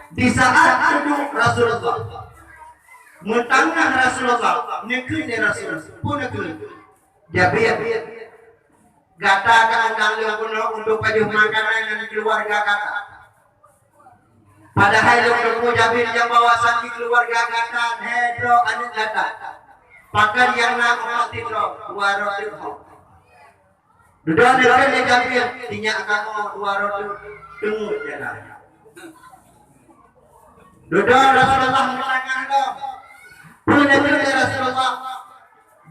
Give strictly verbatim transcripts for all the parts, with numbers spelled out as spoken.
Di saat duduk Rasulullah, meutangah Rasulullah, neukheun lé Rasul, peue neukheun? Jabir, gata ka undang lôn keunoe untuk pajoh makanan ngon keuluwarga gata. Padahai lôn teupeu Jabir nyang bahwasanya keuluwarga gata lhèe droe aneuk gata. Pakon nyang na umat sidroe, dua droe teuh. Dudoe deungon lé Jabir, sinyak kamoe dua droe teuh, teungeut jalan. Dudoe Rasulullah meutangah lom. Peue neukheun lé Rasulullah?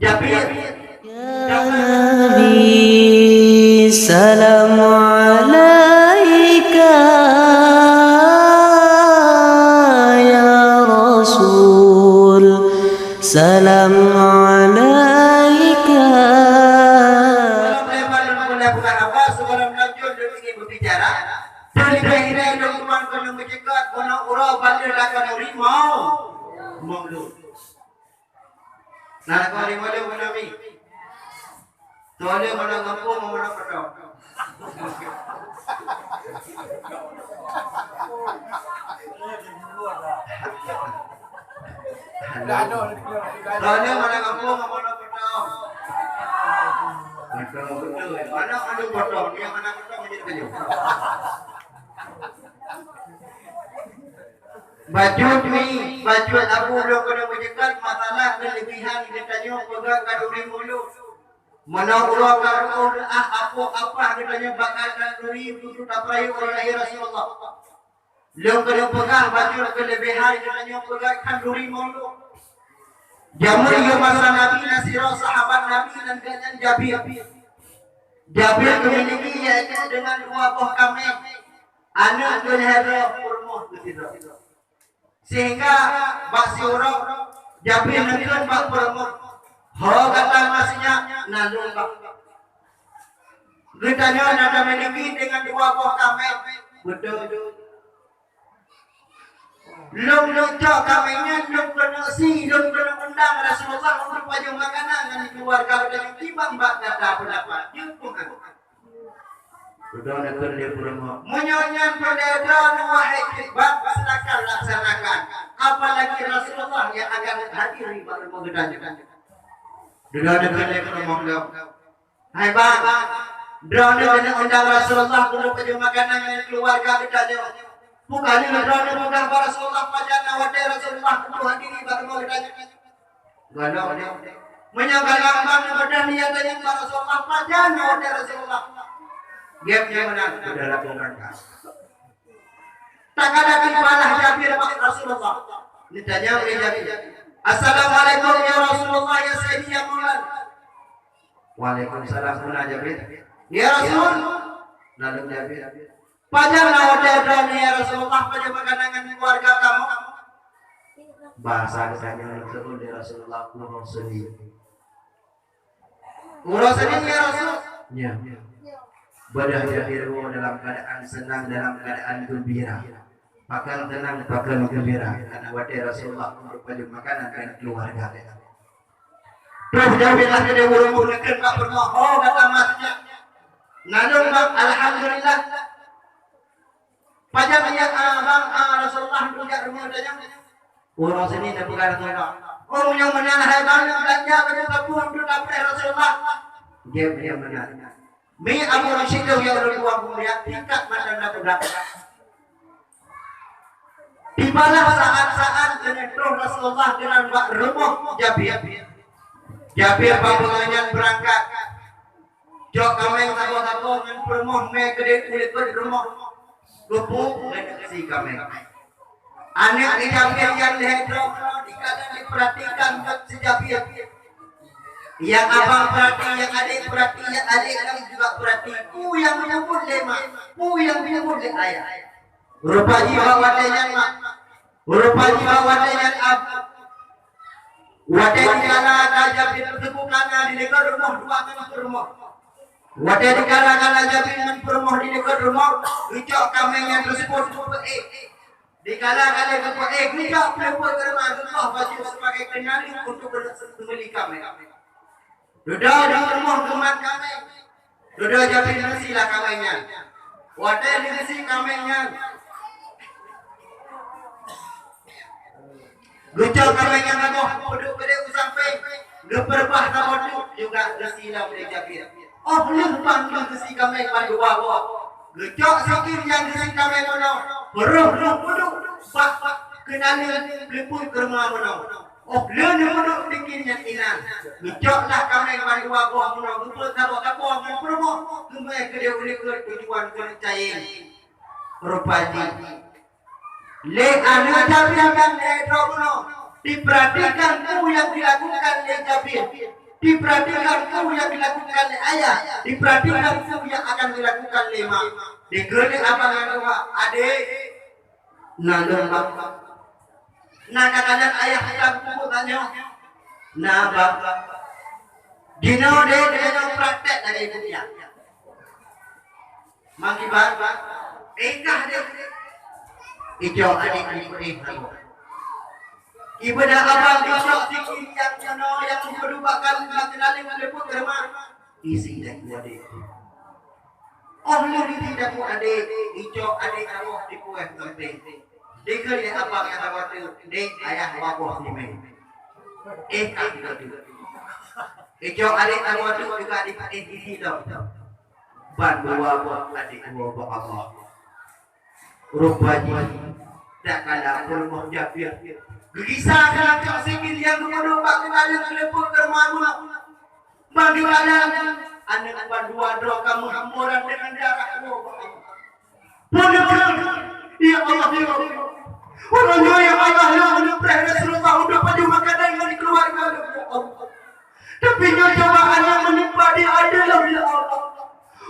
Jabir. Ya Nabi, salam alaika, ya Rasul, salam alaika. Sebelum lebar lôn mulai buka haba, sebelum lanjut lôn ingin berbicara, terlebih ini lôn tuan keuneuk meunyekat, keuneuk uroe bandum lakon uri mau, mau lôn. Nah, kau lima lima lima mi. Soalnya mana ngampung, mana pedang. Soalnya mana ngampung, mana pedang. Betul, betul. Mana ada potong, yang mana potong jadi kayu. Bacut mi, bacut abu lôn keuneuk meunyekat masalah keulebihan geutanyoe peugah khanuri mulod. Meunoe uroe ka reuôh reuah apoh apah geutanyoe bak khanuri untuk tapeurayeuk uroe lahé Rasulullah. Lôn keuneuk peugah bacut keulebihan geutanyoe peugah khanuri mulod. Jameun yoh masa Nabi na sidroe sahabat Nabi nan geuh nyan Jabir. Jabir geumiliki yaitu deungon dua boh kaméng. Aneuk keu lhèe droe, peurumoh keu sidroe. Sehingga bak siuroe Jabir neukheun bak peurumoh, "Ho gata ma sinyak, na lôn bak. Geutanyoe na tamiliki deungon dua boh kaméng." Beutôi. Lôn, lôn cok kaméng nyan, lôn keuneuk sie, lôn keuneuk undang Rasulullah untuk pajoh makanan ngon keuluwarga geutanyoe, timbang bak gata peundapat. Jeuet peue? Dudoe neukheun lé peurumoh, "Meunyoe nyan peureulèe droeneuh, wahai Jabir, silakan laksanakan. Apalagi Rasulullah nyang akan hadir bak rumoh geutanyoe." Dudoe neukheun lé peurumoh lom, "Hai bang, droeneuh keuneuk undang Rasulullah keuneuk pajoh makanan ngon keuluwarga geutanyoe. Peue ka lheueh droeneuh peugah bak Rasulullah pajan na watèe Rasulullah keuneuk hadir bak rumoh geutanyoe?" Galak dia. Meunyoe galak bang, mudah niat tanyong bak Rasulullah, pajan na watèe Rasulullah? Gèt nyan meunan, udah lakoe mangkat. Tak ada ibadah Jabir bak Rasulullah. Ditanya oleh Jabir, "Assalamualaikum ya Rasulullah, ya Sayyidi, ya Maulana." "Waalaikumsalam, peue na Jabir?" "Ya Rasul." Lalu Jabir, "Pajan na watèe droeneuh ya Rasulullah, pajan makanan ngon keuluwarga kamoe?" Bahasa geutanyoe neukheun lé Rasulullah, "Uroe Seunin." "Uroe Seunin ya Rasul?" "Nya." Padahai Jabir dalam keadaan senang, dalam keadaan gembira. Pakon senang, pakon gembira. Karena watèe Rasulullah meureupajoh makanan ngon keuluwarga. Terus Jabir lagèe ureueng murit neukheun bak peurumoh, "Ho gata ma sinyak, na lôn bak, alhamdulillah." "Pajan ya, ah, bang, ah, Rasulullah neujak rumoh tanyoe?" "Uroe Seunin," neupeugah Rasulullah. "Oh, meunyoe meunan hai bang, neubelanja baju sapeue untuk tapreh Rasulullah?" "Jeuet, jeuet meunan." Mi Abu Rasyid ya ureueng tuha mulia, tingkat mantong na peugah. Tibalah saat-saat keuneuk troh Rasulullah keunan bak rumoh Jabir. Jabir bak bunoe nyan beurangkat. Cok kaméng saboh-saboh ngon peurumoh mè keudéh u likot rumoh. Geupeu ngon si kaméng. Aneuk Jabir nyang lhèe droe dikala dipeuratikan bak si Jabir. Nyang abang peurati, nyang adék peurati, nyang adék lom juga peurati. Peue nyang geupeubuet lé mak, peue nyang geupeubuet lé ayah. Rupa jih bak watèe nyan mak. Rupa jih bak watèe nyan ab. Watèe dikala ka Jabir teuseupôt kana di likot rumoh dua ngon peurumoh. Watèe dikala kana Jabir ngon peurumoh di likot rumoh, geucok kaméng nyang teuseupôt geupeuék. Dikala ka lheueh geupeuék, geucok peue-peue keureuma geukoh baju sebagai keunali untuk seumeuli kaméng. Dudoe di rumoh geumat kaméng. Dudoe Jabir neusilah kaméng nyan. Watèe neusi kaméng nyan, Geucok kaméng nyang saboh, peuduek keudéh u sampéng, geupeureubah saboh teuk juga geusi lom lé Jabir. Óh lheueh ban geusi kaméng ban dua boh, geucok sikir nyang geusi kaméng meunoe, peuroh lom peuduek bak keunaleueng keuleupot keureuma meunoe. Óh lheueh peuduek sikir nyan inan, geucok lah kaméng ban dua boh meunoe, geupeusaboh-saboh ngon peurumoh, geumé keudéh u likot tujuan keuneuk cayeng. Rupa jih lé aneuk Jabir nyang lhèe droe bunoe, diperhatikan peue nyang dilakukan lé Jabir, diperhatikan peue nyang dilakukan lé ayah, diperhatikan peue nyang akan dilakukan lé mak. Dikheun lé abang nyang tuha, "Adék, na lôn bak." Na ka kalon ayah nyang peubuet tanyoe. Na bak. Jinoe deh, deh nyoe praktek lagèe kupiah. Mangkiban, éh kah deh. Ijok adék ni peurih lagoe. Ibeuna abang ijok sikir nyang keunoe nyang peuduek bak keunaleueng keuleupot keureuma. Isi lagoe adék. Óh lheueh isi lagoe adék, ijok adék saboh di kueh sampéng. Dikheun lé abang nyang saboh teuk, "Dek, ayah dua boh simé." Éh kah dua teuk. Ijok adék saboh teuk juga dipakéh isi lom. Ban dua boh adék dua boh Allah. Rupa jih, tatkala peurumoh Jabir geugisa keunan cok sikir nyang geupeuduek bak keunaleueng keuleupot keureuma, ban geukalon aneuk ban dua droe ka meuhamburan deungon darah. Peue neukheun, ya Allah, ya Allah. Uroe nyoe, ya Allah, lôn neupreh Rasulullah untuk pajoh makanan ngon keuluwarga lôn, ya Allah. Tapi nyoe cobaan nyang meunimpa di ateueh lôn, ya Allah.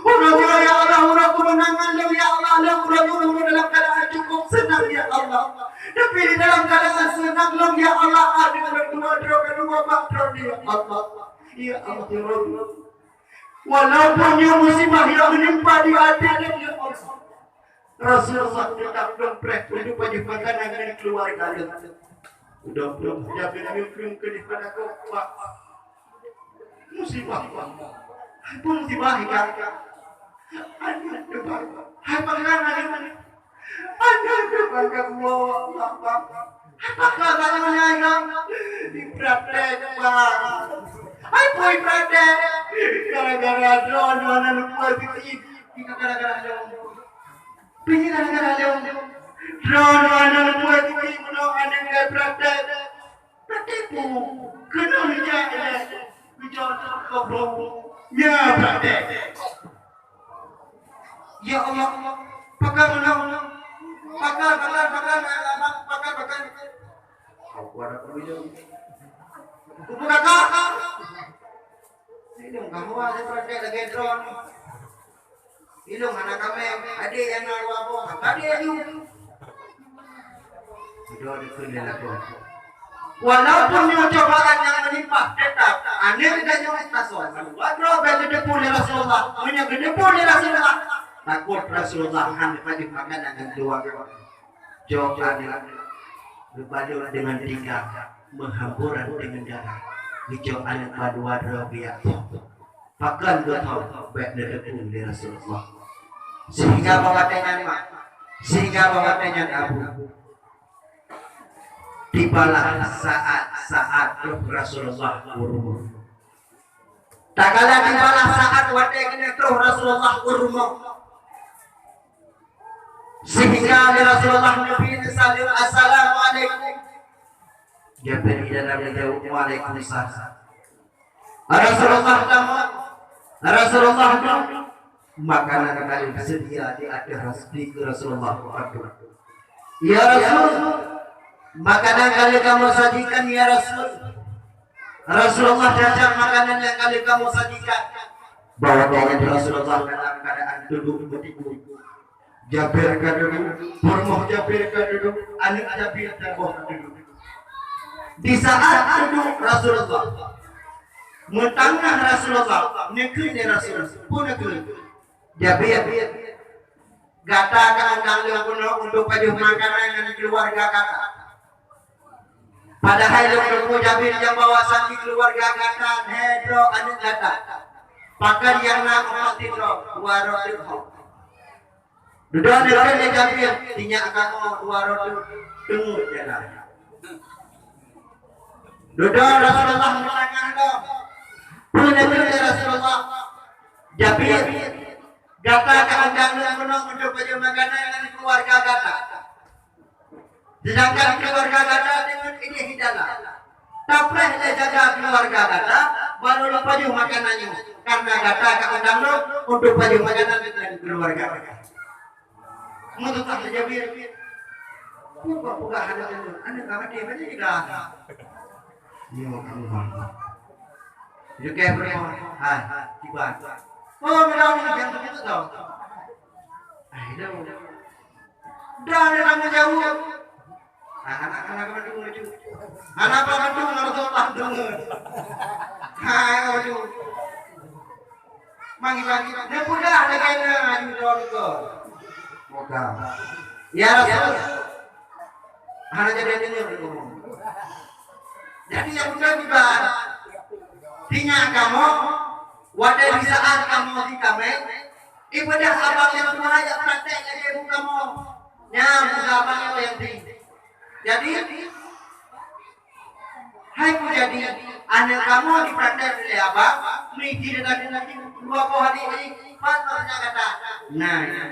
Uroe nyoe, ya Allah, uroe keumeunangan lôn, ya Allah, lôn uroe nyoe lôn dalam keuadaan cukup seunang, ya Allah. Tapi di dalam keuadaan seunang lôn, ya Allah, ada ureueng tuha droe keudua bak droeneuh, ya Allah. Ya Allah, ya Rabb. Walaupun nyoe musibah nyang meunimpa di ateueh lôn, ya Allah. Rasulullah teutap lôn preh untuk pajoh makanan ngon keuluwarga lôn. Udah belum Jabir nyoe keu di pada kok, Pak. Musibah, Pak. Hai pun musibah, ya. Aduh, aduh, Pak. Hai, Pak, kan, aduh, aduh. Aduh, aduh, Pak, kan, Allah, Allah, Allah. Hai, Pak, kan, aduh, aduh, aduh. Di praktek, Pak. Hai, boy, praktek. Gara-gara drone, mana lupa titik. Gara-gara drone. Pih gara-gara lôn. Droeneuh aneuk buet geubi meunoe aneuk ngon praktek. Praktek peue? Keunoe neujak ilèe. Neujak kobong. Nyan praktek. Ya Allah, pakon meunoe. Pakon, pakon, pakon, abang, pakon, pakon. Apa ada pemilih? Kubu kakak. Ilôn ka hua lé praktek lagèe droeneuh. Ilôn hana kaméng, adék nyang na dua boh, ka adék aju. Sidroe dikheun lé lakoe. Walaupun nyoe cobaan nyang meunimpa, teutap aneuk geutanyoe tasoe. Dua droe bèk geuteupeue lé Rasulullah. Meunyoe geuteupeue lé Rasulullah, takot Rasulullah hana pajoh makanan ngon keuluwarga. Jok aneuk geubalot deungon tinggang, meuhamburan deungon darah. Geujok aneuk bandua droe geujak thon. Pakon geuthon? Bèk neuteupeue lé Rasulullah. Sehingga bak watèe nyan, mak, sehingga bak watèe nyan, abu, tibalah saat-saat roh Rasulullah u rumoh. Tatkala tibalah saat watèe keuneuk troh Rasulullah u rumoh, sehingga lé Rasulullah Nabi neusaleuem, "Assalamualaikum." Jabir di dalam geujaweueb, "Waalaikumsalam." Rasulullah tamong, Rasulullah dong, makanan ka lheueh seudia di ateueh ras-, di keu Rasulullah. "Ya Rasul, makanan ka lheueh kamoe sajikan, ya Rasul." Rasulullah cacat makanan nyang ka lheueh kamoe sajikan. Bak watèe nyan Rasulullah dalam keuadaan duduek beutikui. Jabir ka duduek, peurumoh Jabir ka duduek, aneuk Jabir saboh ka duduek. Di saat duduek Rasulullah, meutangah Rasulullah, neukheun lé Rasul, peue neukheun? "Jabir, gata ka undang lôn keunoe untuk pajoh makanan ngon keuluwarga gata. Padahai lôn teupeue Jabir nyang bahwasanya keuluwarga gata lhèe droe aneuk gata. Pakon nyang na meupat sidroe, dua droe teuk hom." Dudoe neukheun lé Jabir, "Sinyak kamoe dua droe teuk teungeut jalan." Dudoe Rasulullah meutanyong lom, "Peue neukheun lé Rasulullah, Jabir, gata ka undang lôn keunoe untuk pajoh makanan ngon keuluwarga gata. Seudangkan keuluwarga gata deungon idéh di dalam. Tapreh lé jaga keuluwarga gata, barô lôn pajoh makanan nyoe, kareuna gata ka undang lôn untuk pajoh makanan ngon keuluwarga gata." Meututoh lé Jabir. Peugah-peugah aneuk nyoe, aneuk ka maté, maté juga. Nyoe kamu bang. Jukeh peurumoh. Hai, kiban. Oh, meunang ni yang begitu tau. Hai, dah. Dah ada tanggung jawab. Ah, anak-anak ka mandum laju. Anak ka mandum, Rasulullah deungoe. Hai, laju. Manggil-manggil, neupeugah lagèe nyan aju droe nyoe. Moga. Ya Rasul. Hana jadi deungoe. Jadi nyang beutôi juga. Sinyak kamoe, watèe di saat kamoe di kaméng, ibadah abang nyang tuha jak praktek lagèe bu kamoe. Nyan bukan abang nyang di. Jadi, hai peue jadi, aneuk kamoe dipraktek lé abang, meuji dan lagi dua boh hari ini, pat nyoe gata. Nah, ya.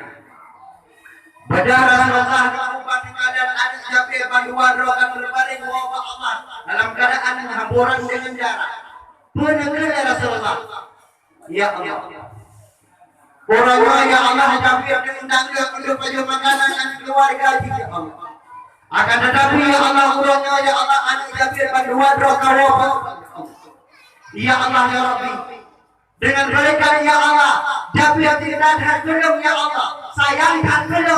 Beudôh Rasulullah meuubat keadaan aneuk Jabir bandua droe ka teubaring woe bak Allah dalam keadaan meuhamburan deungon darah. Peue neukheun lé Rasulullah? Ya Allah. Uroe nyoe, ya Allah, Jabir diundang lé untuk pajoh makanan ngon keuluwarga jih, ya Allah. Akan tetapi, ya Allah, uroe nyoe, ya Allah, aneuk Jabir bandua droe ka woe. Ya Allah, ya Rabbi. Deungon kebaikan, ya Allah, Jabir cinta that keu lôn, ya Allah. Sayang that keu lôn, ya